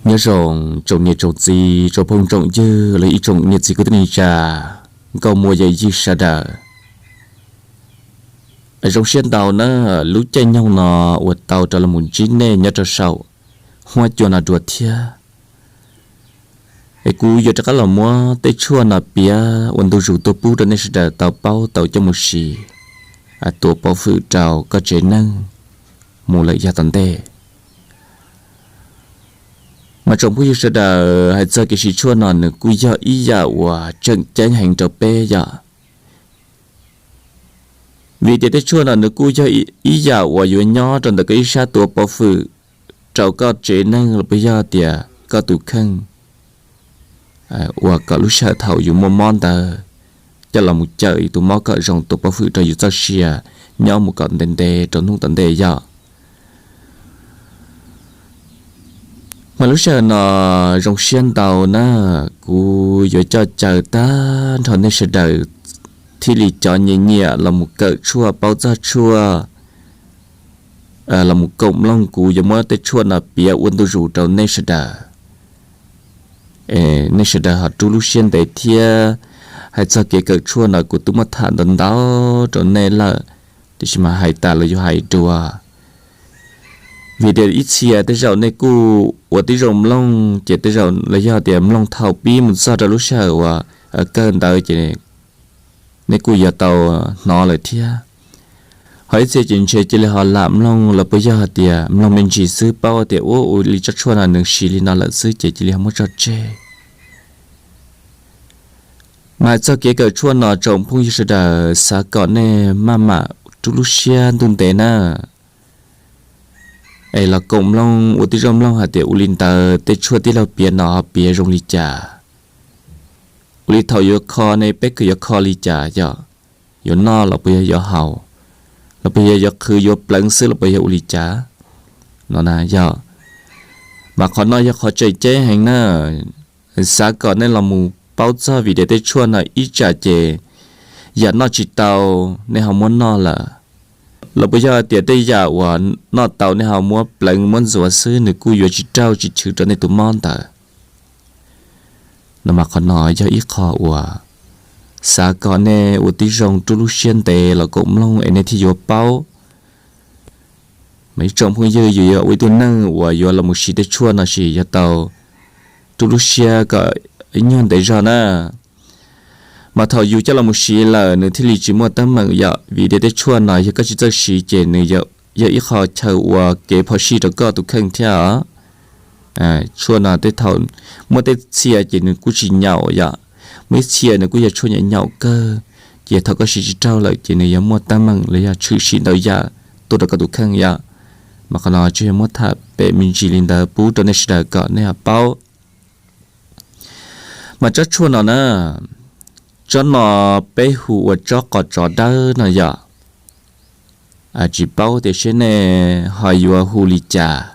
Nyob zoo tsoom niam tsoom txiv, tsoom phooj tsoom ywg los ib tsoom niam txiv kwv tij neej tsa, nkauj muam yawm yij sawv daws. Zoo siab ntau na, lub caij nyoog no uas tau rov los mus ntsib nej nyob rau saum huab cua no dua thiab. Es kuv yuav rov qab los muab tej tshuaj no piav ua ntu zus tuaj pub rau nej sawv daws tau paub tau coj mus siv, tua pov hwm rau koj tsev neeg mus lawm yav tom ntej. Mas tsoom phooj ywg sawv daws, hais txog kev siv tshuaj no nws kuj yog ib yam uas tseem ceeb heev rau peb yom. Vim tias tej tshuaj no nws kuj yog ib yam uas yuav nyob rau ntawm koj ib sab tua pov hwm rau koj tsev neeg los puas yog tias koj tus kheej, uas kom lub sij hawm thaum yus muaj mob ntawd coj los mus cawm yus tus mob kom zoo, tua pov hwm rau yus txoj sia nyob mus kom ntev ntev rau hnub tom ntej yom. Mas lub sij hawm no zoo siab ntau na, kuv yuav coj caw tag nrho nej sawv daws thiaj li cov nyiam nyiam los mus kawm tshuaj, paub txog tshuaj, los mus koom mloog kuv yuav muab tej tshuaj no piav ua ntu zus rau nej sawv daws. Nej sawv daws ho rub lub siab ntev thiab. Hais txog kev kawm tshuaj no kuv twb muab tham ntau ntau rau nej lawm, tiam sis mas hais tas los yus hais dua. Vim tias ib txhia tej zaum nej kuj ua tib zoo mloog ces tej zaum los yog tias mloog thaum pib mus txog rau lub sij hawm uas kawg ntawd ces nej kuj yuav tau hnov lawm thiab. Ho ib txhia ces ntshe cia li ho lam mloog los puas yog hais tias mloog me ntsis xwb paub tias ua ua li tsob tshuaj no nws siv li no lawm xwb ces cia li ho muab tso tseg. Mas hais txog kev kawm tshuaj no tsoom phooj ywg sawv daws, xav kom nej maj mam rub lub siab ntuj ntev na, es los koom mloog ua tib zoo mloog hais tias ua li ntawd tej tshuaj tij laug piav no ho piav zoo li cas, ua li thaum yuav kho ne peb kawm yuav kho li cas yom, yuav noj los puas yog yuav haus, los puas yog yuav qhwv yuav pleev xwb los puas yog ua li cas no na yog. Mas qhov no yog qhov tseem ceeb heev na, xav kom nej los mus paub txog vim tias tej tshuaj no ib tsam ces yam noj tsis tau nej ho muab noj lawm, los puas yog tias tej yam uas noj tau nej ho muab pleev muab ntxuav xwb nws kuj yuav tsis raug tsis chwv rau nej tus mob ntawd. No mas qhov no yog ib qho uas xav kom nej ua tib zoo rub lub siab ntev los koom mloog es nej thiaj yuav paub. Mas ib tsoom phooj ywg, yus yog ua ib tug neeg uas yuav los mus siv tej tshuaj no ces yog tau rub lub siab kom ib nyuag ntev zog na. Mas thaum yus coj los mus siv lawm nws thiaj li tsis muaj teeb meem yom, vim tias tej tshuaj no yog koj tsis txawj siv ces nws yog ib qho chaw ua kev phom sij rau koj tus kheej thiab os. Tshuaj no tej thaum muaj tej txhia ces nws kuj tsis nyaum yom, muaj ib txhia nws kuj yog tshuaj nyaum nyaum kawg, ces thaum koj siv tsis raug lawm ces nws yuav muaj teeb meem los yog tshwm sim ntau yam tuaj rau koj tus kheej yom. Mas qhov no tsuas yog muab tham pem me ntsis li ntawd pub rau nej sawv daws kom nej ho paub. Mas tsob tshuaj no na, tsob no peb hu ua tsob qos tsov dawb no yom. Tsis paub tias seb nej ho yuav hu li cas,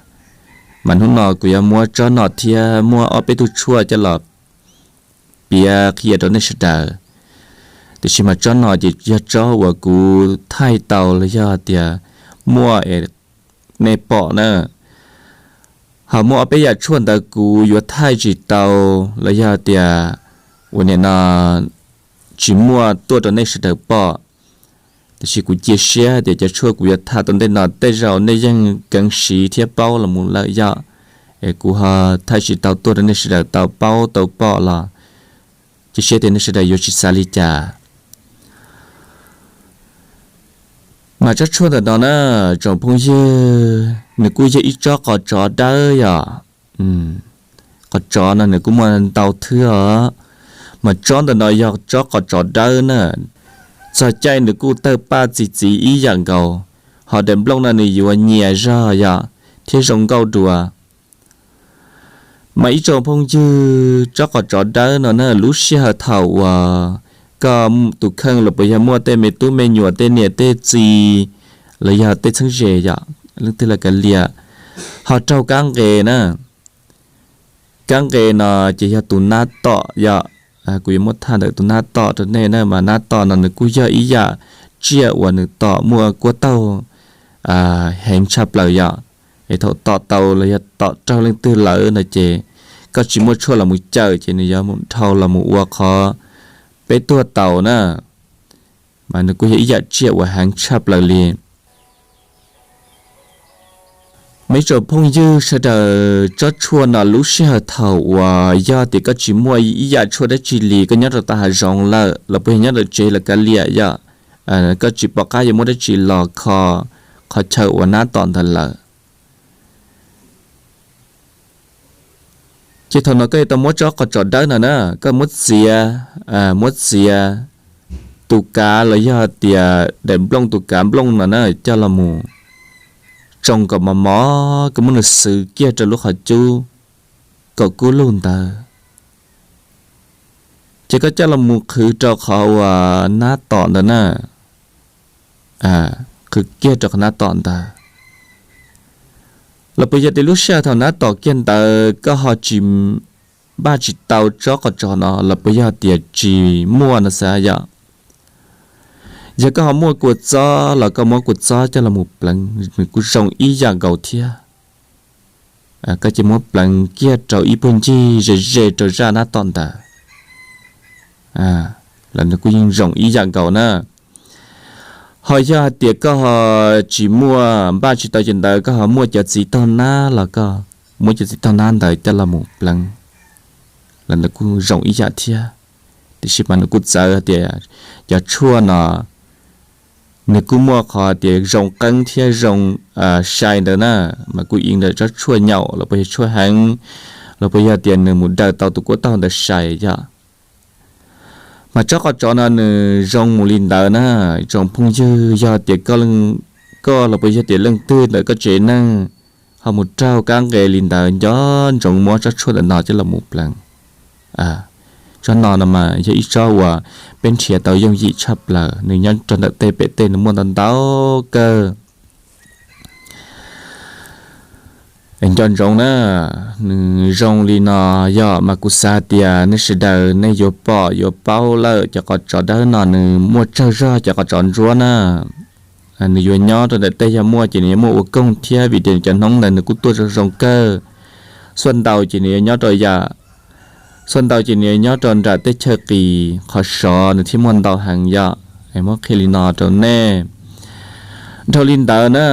mas hnub no kuv yuav muab tsob no thiab muab ob peb tug tshuaj coj los piav qhia rau nej sawv daws. Tiam sis mas tsob no ces yog tsob uas kuv thaij tau los yog tias muaj es nej pom na. Ho muaj ob peb yam tshuaj ntawd kuv yuav thaij tsis tau los yog tias ua nim no tsis muaj tuaj rau nej sawv daws pom. Tiam sis kuv cia siab tias cov tshuaj kuv yuav tham tom ntej no tej zaum nej yeej keev siv thiab paub los mus lawm yom. Es kuv ho thaij tsis tau tuaj rau nej sawv daws tau paub tau pom los cia siab tias nej sawv daws yuav tsis xav li cas. Mas tsob tshuaj ntawm no na, tsoom phooj ywg, nws kuj yog ib tsob qos tsov dawb yom. Qos tsov no nws kuj muaj ntau thwb os, mas tsob ntawm no yog tsob qos tsov dawb na. Txog caij nws kuj tawg paj txi txiv ib yam nkaus, ho daim nplooj no nws yuav nyias zog yom, thiab zoo nkauj dua. Mas ib tsoom phooj ywg, tsob qos tsov dawb no na, lub sij hawm thaum uas koj tus kheej los puas yog muaj tej me tub me nyuam, tej niam tej txiv, los yog tej txheeb ze yom, leej twg los kav liam, ho raug kab nqe na. Kab nqe no ces yog tus nab tom yom. Kuv yuav muab tham ntawm tus nab tom rau nej na, mas nab tom no nws kuj yog ib yam tsiaj uas nws tom muaj kuab taug heev tshaj plaws yom. Es thaum tom tau los yog tom raug leej twg lawm no ces koj tsis muaj tshuaj los mus cawm ces nws yuav mus dhau los mus ua qhov peb tuag tau na. Mas nws kuj yog ib yam tsiaj uas heev tshaj plaws li. Mas ib tsoom phooj ywg sawv daws, tsob tshuaj no lub sij hawm thaum uas yog tias koj tsis muaj ib yam tshuaj dab tsi li, koj nyob rau tom hav zoov lawm los puas yog nyob tom tsev lawm kav liam yom, koj tsis pom qab yuav muab dab tsi los kho qhov chaw uas nab tom ntawd lawm. Ces thaum no koj yuav tau muab tsob qos tsov dawb no na, koj muab txiav, muab txiav tus kav los yog tias daim nplooj, tus kav nplooj no na coj los mus tsoo kom mos mos, koj muab nws xwv kiag rau lub qhov cub kom kub lug ntawd. Ces koj coj los mus qhwv rau qhov uas nab tom ntawd na, qhwv kiag rau qhov nab tom ntawd. Los puas yog tias lub sij hawm thaum nab tom kiag ntawd koj ho tsis, npaj tsis tau tsob qos tsov no los puas yog tias tsis muaj no xav yom. Yog koj ho muaj kua txob los koj muab kua txob coj los mus pleev nws kuj zoo ib yam nkaus thiab. Koj cia muab pleev kiag rau ib puag ncig ze ze rau zaj nab tom ntawd los nws kuj yeej zoo ib yam nkaus na. Ho yog hais tias koj ho tsis muaj, npaj tsis tau cov ntawd, koj ho muaj cov txiv taug nab los koj muab cov txiv taug nab ntawd coj los mus pleev los nws kuj zoo ib yam thiab. Tiam sis mas nws kuj txawv hais tias cov tshuaj no nws kuj muaj qhov tias zoo qeeb thiab zoo sai ntawd na, mas kuj ib ntawm tsob tshuaj nyaum los puas yog tshuaj heev los puas yog tias nws mus daws tau tus kuab taug ntawd sai yom. Mas tsob qos tsov no nws zoo mus li ntawd na, tsoom phooj ywg, yog tias koj los puas yog tias leej twg ntawm koj tsev neeg ho mus raug kab nqe li ntawd nco ntsoov muab tsob tshuaj ntawm no coj los mus pleev. Tsob no no mas yog ib tsob uas peb nrhiav tau yooj yim tshaj plaws, nws nyob rau ntawm tej pem tej nws muaj ntau ntau kawg. Nco ntsoov na, nws zoo li no yog mas kuv xav tias nej sawv daws nej yuav pom yuav paub lawm, cov qos tsov dawb no nws muaj tsawg zog cov qos tsov ntsuab na. Nws yuav nyob rau ntawm tej, yog muaj ces nws yuav muaj ua koog thiab vim tias nws cov hnoob ntawd nws kuj tuaj zoo zoo kawg. Xuaj ntau ces nws yuav nyob rau yam, xuaj ntau ces nws yuav nyob rau nram tej chaw qis qhov sov nws thiaj muaj ntau heev yom. Muab qhia li no rau nej. Dhau li ntawd na,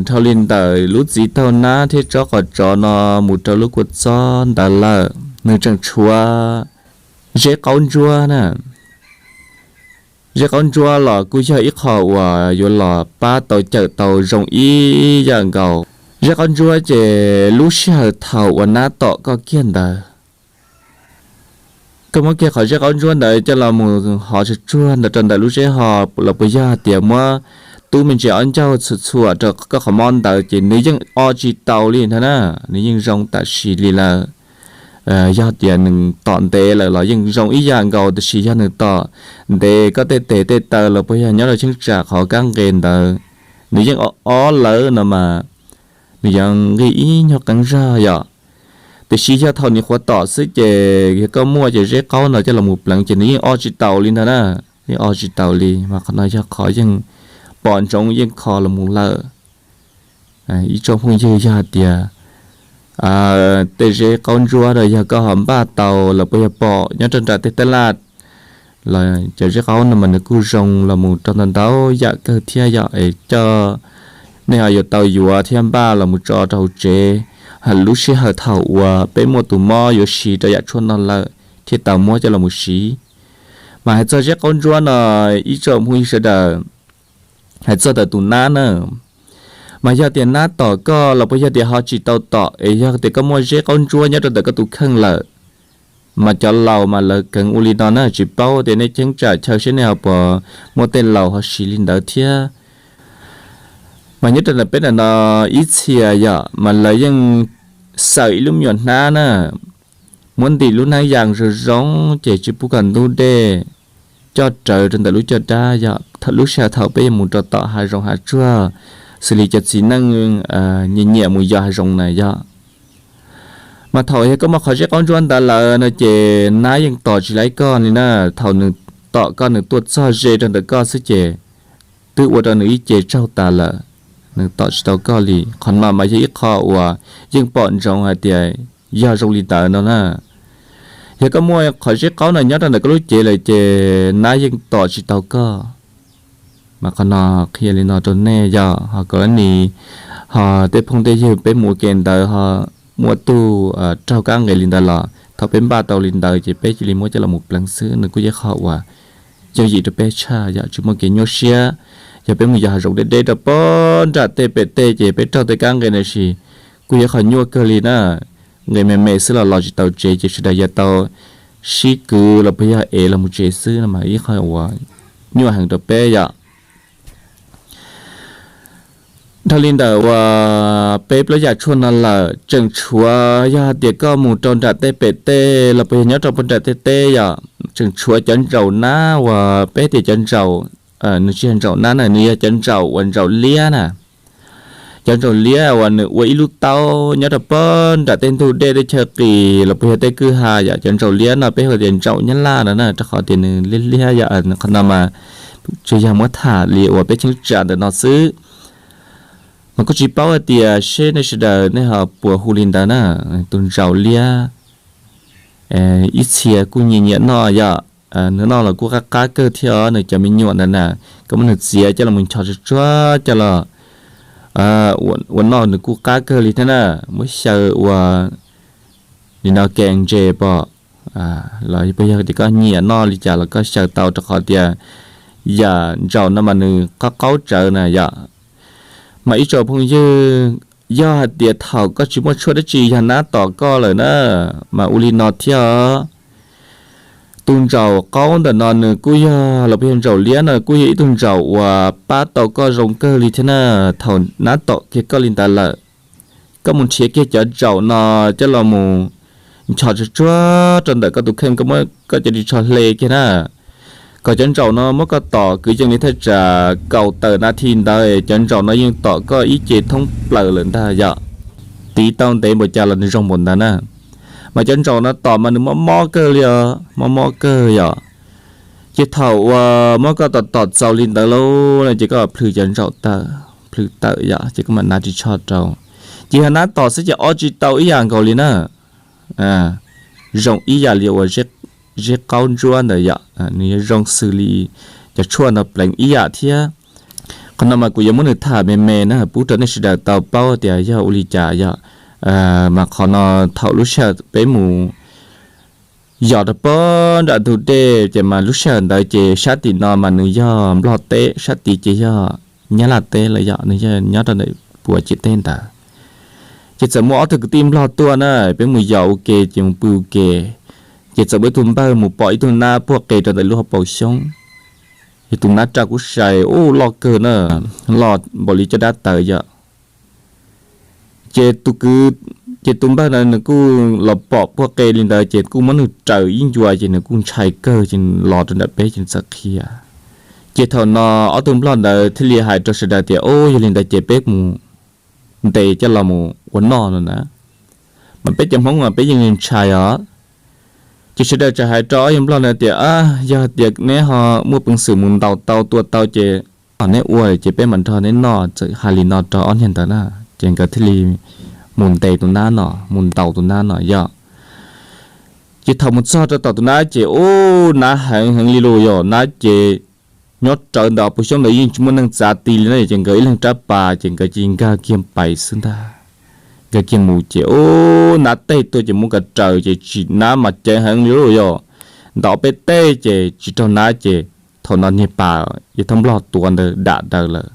dhau li ntawm lub txiv taug nab thiab tsob qos tsov no mus rau lub kua txob ntawd lawm, nws tseem tshuav zeb qaub ntsuab na. Zeb qaub ntsuab los kuj yog ib qho uas yuav los pab tau cawm tau zoo ib yam nkaus. Zeb qaub ntsuab ces lub sij hawm thaum uas nab tom koj kiag ntawd, koj muab kiag qhov zeb qaub ntsuab ntawd coj los mus hov tsuag tsuag ntawd rau ntawm lub zeb ho los puas yog tias muab tub me ntsis ob ncaug txhuam txhuam rau koj qhov mob ntawd ces nws yeej o tsis taus li ntag na, nws yeej zoo tam sim li lawm. Yog tias nws tom ntev lawm los yeej zoo ib yam nkaus, tiam sis yog nws tom ntev koj tej tes tej taw los puas yog nyob rau cheeb tsam qhov kab nqe ntawd, nws yeej o o lawm no mas nws yuav nqis ib nyuag qeeb zog yom. Tiam sis yog thaum nws qhuav tom xwb ces yog koj muaj cov zeb qaub no coj los mus pleev ces nws yeej o tsis taus li ntag na, yeej o tsis taus li. Mas qhov no yog qhov yeej pom ntsoov yeej kho los mus lawm. Ib tsoom phooj ywg, yog hais tias tej zeb qaub ntsuab rau yog koj ho npaj tau los puas yog pom nyob rau nram tej tab laj los cov zeb qaub no mas nws kuj zoo los mus rau ntau ntau yam kawg thiab yom. Es coj nej ho yuav tau yuav thiab npaj los mus tso rau hauv tsev, lub sij hawm thaum uas peb muaj tus mob yuav siv rau yam tshuaj no lawm thiaj tau muab coj los mus siv. Mas hais txog zeb qaub ntsuab no, ib tsoom phooj ywg sawv daws, hais txog ntawm tus nab na, mas yog tias nab tom koj los puas yog tias ho tsis tau tom es yog tias koj muaj zeb qaub ntsuab nyob rau ntawm koj tus kheej lawm, mas cov laus mas lawv kheev ua li no na, tsis paub tias nej cheeb tsam chaw seb nej ho puas muaj tej laus ho siv li ntawd thiab. Mas nyob rau ntawm peb ntawm no ib txhia yom mas lawv yeej xaws ib lub me nyuam hnab na, muab ntim lub hnab yas zoo zoo ces tsis pub kom ntub dej, coj rawv rau ntawm lub caj dab yom. Lub sij hawm thaum peb yuav mus rau tom hav zoov hav tsuag, xws li cov txiv neej nyiam nyiam mus yos hav zoov na yom, mas thaum yog koj muaj qhov zeb qaub ntsuab ntawd lawm no ces nab yeej tom tsis laib koj li na. Thaum nws tom koj nws tuaj txog ze rau ntawm koj xwb ces twb ua rau nws ib ce tsaug tas lawm. nws tom tsis tau koj li. Qhov no mas yog ib qho uas yeej pom ntsoov hais tias yog zoo li ntawd no na. Yog koj muaj qhov zeb qaub no nyob rau ntawm koj lub cev lawm ces nab yeej tom tsis tau koj. Mas qhov no qhia li no rau nej yog ho kom lab nis, ho tej phooj tej ywg peb mus ua ke ntawd ho muaj tug raug kab nqes li ntawd los thaum peb npaj tau li ntawd ces peb cia li muab coj los mus pleev xwb, nws kuj yog qhov uas yooj yim rau peb tshaj yom, tsis muaj kev nyuaj siab. Yog peb mus yos hav zoov deb deb rau pem nram tej pem tej ces peb raug tej kab nqes no sis kuj yog qhov nyuaj kawg li na. Nqes me me xwb los los tsis tau tsev ces sawv daws yuav tau sib kwv los puas yog ev los mus tsev xwb no mas ib qho uas nyuaj heev rau peb yom. Dhau li ntawm uas peb plaub yam tshuaj no lawm, tseem tshuav yog hais tias koj mus rau nram tej pem tej los puas yog nyob rau puag nram tej teb yom, tseem tshuav cov ntsaum nab uas peb tias cov ntsaum, nws tsis yog ntsaum nab na, nws yog cov ntsaum uas ntsaum liab na. Cov ntsaum liab uas nws ua ib lub taub nyob rau puag nram tej ntug dej tej chaw qis los puas yog tej kwj ha yom, cov ntsaum liab no peb hu tias ntsaum nyab laj no na, rau qhov tias nws liab liab yom. Qhov no mas tsuas yog muab tham li uas peb cheeb tsam ntawm no xwb, mas kuj tsis paub hais tias seb nej sawv daws nej ho puas hu li ntawd na. Tus ntsaum liab ib txhia kuj nyiam nyiam noj yom, nws noj los kuj qab qab kawg thiab os, nws cov me nyuam ntawd na, koj muab nws txiav coj los mus nchos tsuag tsuag coj los ua noj nws kuj qab kawg li thiab na. Muab xyaw ua li no kees ntses pom, los puas yog tias koj nyiam noj li cas los koj xyaw tau rau qhov tias yam ntsaum no mas nws qaub qaub tsawv na yom. Mas ib tsoom phooj ywg, yog hais tias thaum koj tsis muaj tshuaj dab tsi yog nab tom koj lawm na, mas ua li no thiab os. Tus ntsaum qaub ntawm no nws kuj yog los puas yog ntsaum liab no kuj yog ib tug ntsaum uas pab tau koj zoo kawg li thiab na. Thaum nab tom kiag koj li ntawd lawm, koj mus nrhiav kiag cov ntsaum no coj los mus nchos tsuag tsuag rau ntawm koj tus kheej, koj muab koj cov ris tsho hle kiag na, kom cov ntsaum no muab koj tom kwv yees li thaj tsam kaum tawm nas this ntawd, cov ntsaum no yeej tom koj ib ce thoob plaws lawm ntag yom. Tiv tau ntev npaum cas los nws zoo npaum ntawd na. Mas cov ntsaum no tom mas nws mob mob kawg li os, mob mob kawg yom. Ces thaum uas muab koj tom tom txaus li ntawd lauj no ces koj plhws cov ntsaum tawm, plhws tawm yom, ces koj mam hnav ris tsho rau. Ces yog nab tom xwb ces ob tsis tau ib yam nkaus li na. Zoo ib yam li uas zeb qaub ntsuab ntawd yom, nws yuav zoo xws li cov tshuaj no pleev ib yam thiab. Qhov no mas kuv yuav muab nws tham me me na pub rau nej sawv daws tau paub tias yog ua li cas yom. Mas qhov no thaum lub sij hawm peb mus yos rau puag nram ntug dej ces mas lub sij hawm ntawd ces sab tim no mas nws yog Nplog teb, sab tid ces yog Nyab Laj teb lawm yom, nws yog nyob rau ntawm puag ciam teb ntawd. Ces txawm muaj ob tug kwv tij Nplog tuaj na, peb mus yos ua ke ces mus pw ua ke, ces txawm muaj ib tug npawg mus pom ib tug nab puag qe rau ntawm lub hauv paus xyoob. Yog tus nab raj kuj sai ub loj kawg na, loj npaum li caj dab tawv yom. Ces tus kwv, ces tus npawg ntawd nws kuj los pom puag qe li ntawd ces kuj muab nws raws ib ncua ces nws kuj ntshai kawg ces los rau nram peb ces nws txawm qhia. Ces thaum no ob tug Nplog ntawd thiaj li hais rau sawv daws tias, Ub, yog li ntawd ces peb mus ntes coj los mus ua noj no na. Mas peb cov Hmoob mas peb yeej ntshai os. Ces sawv daws txawm hais rau ob yawg Nplog ntawd tias, Yog tias neb ho muaj peev xwm mus ntaus tau tua tau ces kom neb ua ces peb mam nrog neb noj. Txawm hais li no rau ob niag ntawd na, ces nkawd thiaj li mus ntes tus nab no, mus ntaus tus nab no yom. Ces thaum mus txog rau tom tus nab ces ub, nab heev heev li lauj, yog nab ces nyob rawv ntawm puag xyoob ntawd yeej tsis muaj neeg txav ti li na, ces nkawd ib leeg rab pas ces nkawd cia li nkag kiag pais xwb ntag. Nkag kiag mus ces ub, nab teg tuaj ces muab nkawd raws ces tsim nab mas ceev heev li lauj, yog ntaus peb teg ces tsis raug nab ces thaum no niag pas yawg Thoob Nplog tuav ntawd dam daws lawm.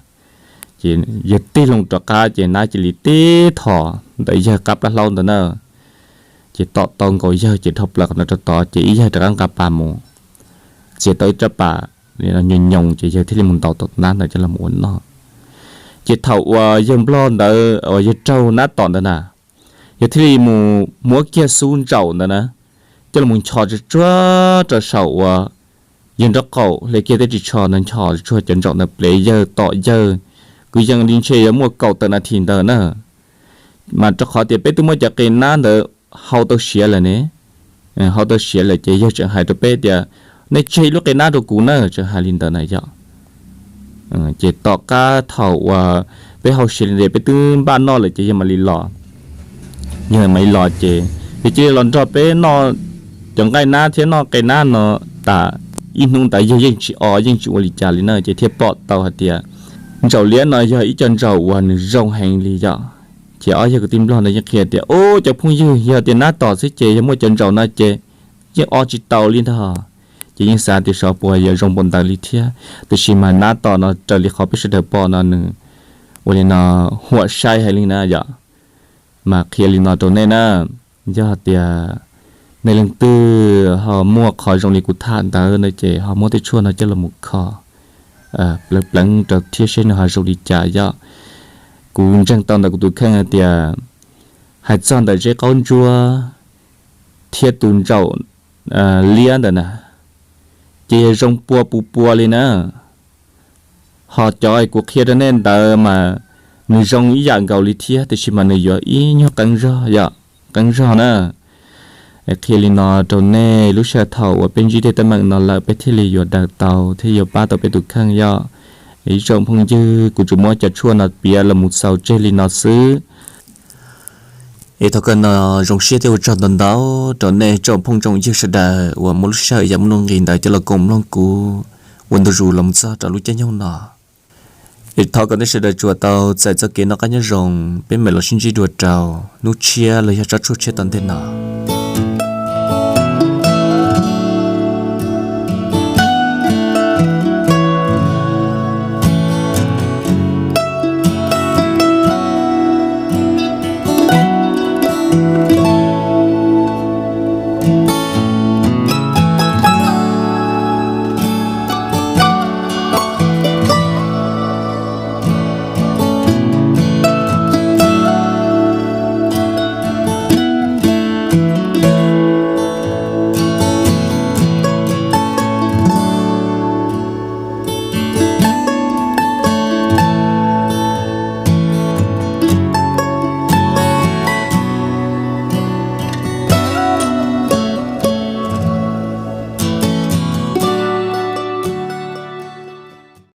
Ces yawg tig loo rov qab ces nab cia li tib thom ntawm yawg qab plab hlaub ntawd na. Ces tom tau nkaus yawg ces dhau plaws qhov ntawd rau tod ces ib yawg rov qab nqa pas mus txiav tau ib rab pas nyoos nyoos ces yawg thiaj li mus ntaus tau tus nab ntawd coj los ua noj. Ces thaum uas yawg Nplog ntawd uas yawg raug nab tom ntawd na, yawg thiaj li mus muab kiag xub ntsaum ntawd na coj los nchos tsuag tsuag rau saum uas yawg nraub qaum, hle kiag tej ris tsho ntawd nchos tsuag cov ntsaum ntawd plev yawg tom yawg, kwv yees li ntshe yuav muaj kaum tawm nas this ntawd na. Mas rau qhov tias peb twb muab cov qe nab ntawd hau tau siav lawm ne, hau tau siav lawm ces yawg tseem hais rau peb tias, Nej tseg ib lub qe nab rau kuv na, tseem hais li ntawd na yog. Ces tom qab thaum uas peb hauj sia li ntawd peb twb npaj noj lawm ces yog mam li los. Yog mam li los ces yog cia li los nrog peb noj cov nqaij nab thiab noj qe nab no tas ib hnub ntawd yog yeej tsis o yeej tsis ua li cas li na, ces thiaj pom tau hais tias ntsaum liab no yog ib co ntsaum uas nws zoo heev li yom. Ces ob yawg kwv tij nplog ntawd yeej qhia tias, Ub, cov phooj ywg, yog tias nab tom xwb ces yog muaj cov ntsaum no ces yeej o tsis tau li ntag. Ces yeej xav tias xyov puas yuav zoo npaum ntawd li thiab, tiam sis mas nab tom no raws li qhov peb sawv daws pom no nws ua li no huam sai heev li na yom. Mas qhia li no rau nej na, yog tias nej leej twg ho muaj qhov zoo li kuv tham ntawd no ces ho muab tej tshuaj no coj los mus kho pleev pleev rau thiab seb nws ho zoo li cas yom. Kuv ntseeg tau ntawm kuv tus kheej hais tias, hais txog ntawm zeb qaub ntsuab thiab tus ntsaum liab ntawm na, ces yog zoo pua pua pua li na. Ho cov kuv qhia rau nej ntawd mas nws zoo ib yam nkaus li thiab, tiam sis mas nws yuav ib nyuag qeeb zog yom, qeeb zog na. Qhia li no rau nej, lub sij hawm thaum uas peb ntsib tej teeb meem no lawm peb thiaj li yuav daws tau thiab yuav pab tau peb tus kheej yom. Ib tsoom phooj ywg, kuv tsuas muab cov tshuaj no piav los mus xaus tseg li no xwb. Es thov kom no zoo siab thiab ua tsaug ntau ntau rau nej tsoom phooj tsoom ywg sawv daws uas muaj lub sij hawm yam muaj nuj nqis ntawd coj los koom mloog kuv ua ntu zus los mus txog rau lub caij nyoog no. Es thov kom nej sawv daws tsuas tau txais txoj kev noj qab nyob zoo, peb mam los sib ntsib dua rau hnub tshiab los yog tsab tshuaj tshiab tom ntej no.